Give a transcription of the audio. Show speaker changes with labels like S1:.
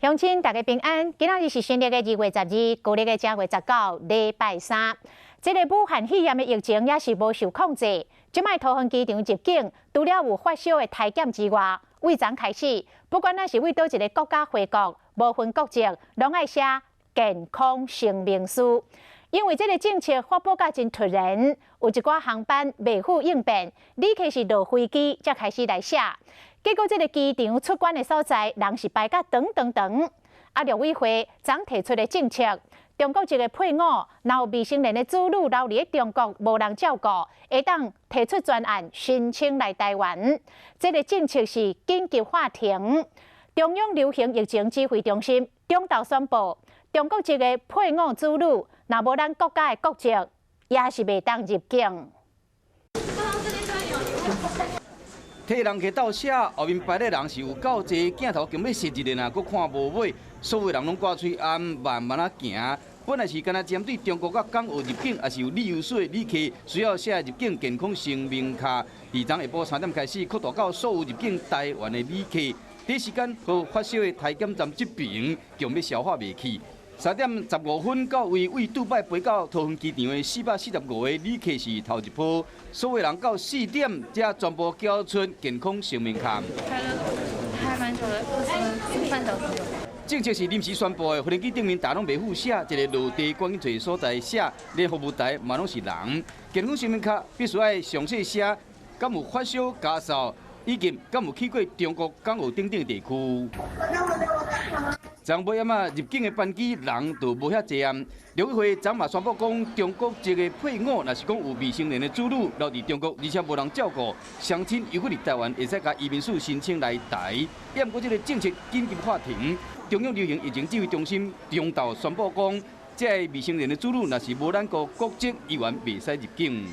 S1: 鄉親大家平安，今仔日是新曆的2月12，舊曆的正月19，禮拜三。這個武漢肺炎的疫情猶是無受控制，這擺桃園機場入境，除了有發燒的篩檢之外，對昨開始，不管咱是對佗一个國家回國，無分國籍，攏愛寫健康聲明書。因為這个政策發布甲真突然，有一寡航班袂赴應變，旅客是落飛機才開始來寫。結果這个機場出關的所在，人是排甲長長長。啊，陸委會昨提出的政策，中國籍的配偶，若有未成年的子女留佇中國無人照顧，會當提出專案申請來台灣。這个政策是緊急喊停。中央流行疫情指揮中心中晝宣布，中國籍的配偶子女，若無咱國家的國籍，也是袂當入境。
S2: 替人客鬥寫，後面排的人是有夠濟，鏡頭強欲攝一下啊，閣看無尾，所有人攏掛喙罨，慢慢仔行。本來是干焦針對中國佮港澳入境，抑是有旅遊史的旅客需要寫入境健康聲明卡。佇昨下晡3點開始，擴大到所有入境台灣的旅客。第一時間，予發燒的篩檢站這爿強欲消化袂去。3點15分到位，對杜拜飛到桃園機場的445個旅客是頭一波，所有人到4點才全部繳出健康聲明卡。
S3: 排了還蠻久的，2個半小時。
S2: 政策是臨時宣布的，飛機頂面大攏袂赴寫，一个落地趕緊揣所在寫，連服務台嘛攏是人。健康聲明卡必須愛詳細寫，敢有發燒、咳嗽，以及敢有去過中國、港澳等等地區。昨尾暗仔入境的班機人就無遐濟啊。陸委會昨嘛宣布講，中國籍的配偶，若是講有未成年的子女留佇中國，而且無人照顧，雙親猶閣佇台灣，會使共移民署申請來台。毋過這个政策緊急喊停，中央流行疫情指揮中心中晝宣布講，這个未成年的子女若是無咱國國籍，依然袂使入境。